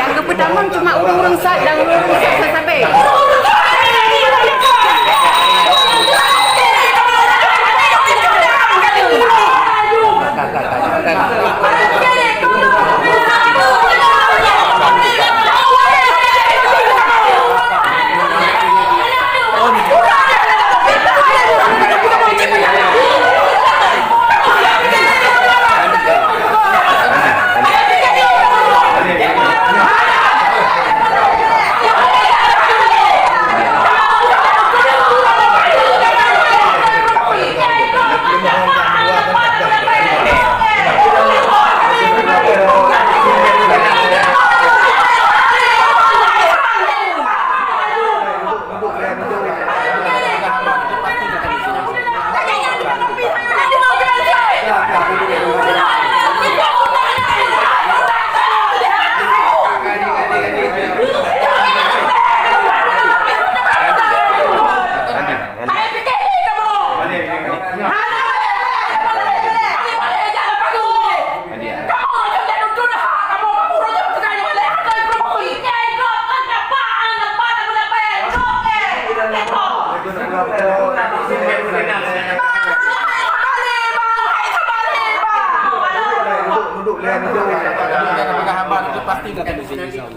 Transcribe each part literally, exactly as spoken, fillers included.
Nyang geupeutamong cuma ureuëng-ureuëng sat dan ureuëng-ureuëng sat sabe.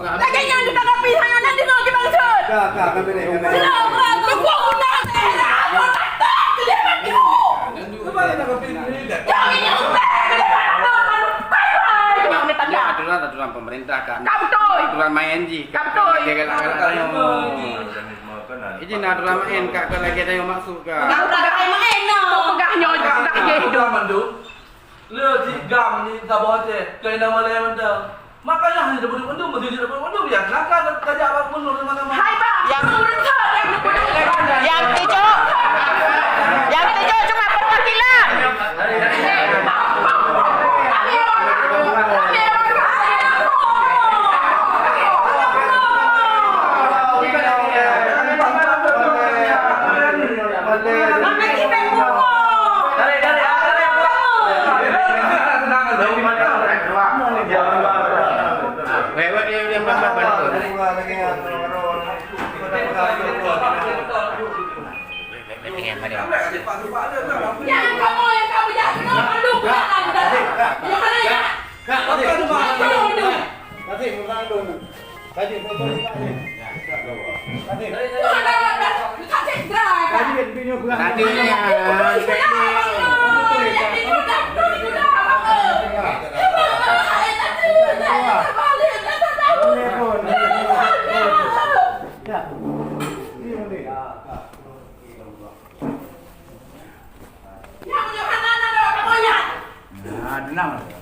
Lagèe nyan kita tapi hanya nanti nak kita maksud. Aturan-aturan pemerintah kan. Ka beutôi. Aturan main jih. Ka beutôi. Dia galak-galak. Izin aturan main, ka, ka lagi ada yang masuk, ka. Ka udah ada main, no. Peugah nyoe, peugah je hidup. Le cit gam ni saboh Aceh, keu inong malèe mantong. Makanya hana dapat mandum, mesti dapat mandum, ya. Naka tajak bak munur sama-sama. Hai, Bang. Yang, yang tujuh, yang tujuh cuma perwakilan. Nah, denang.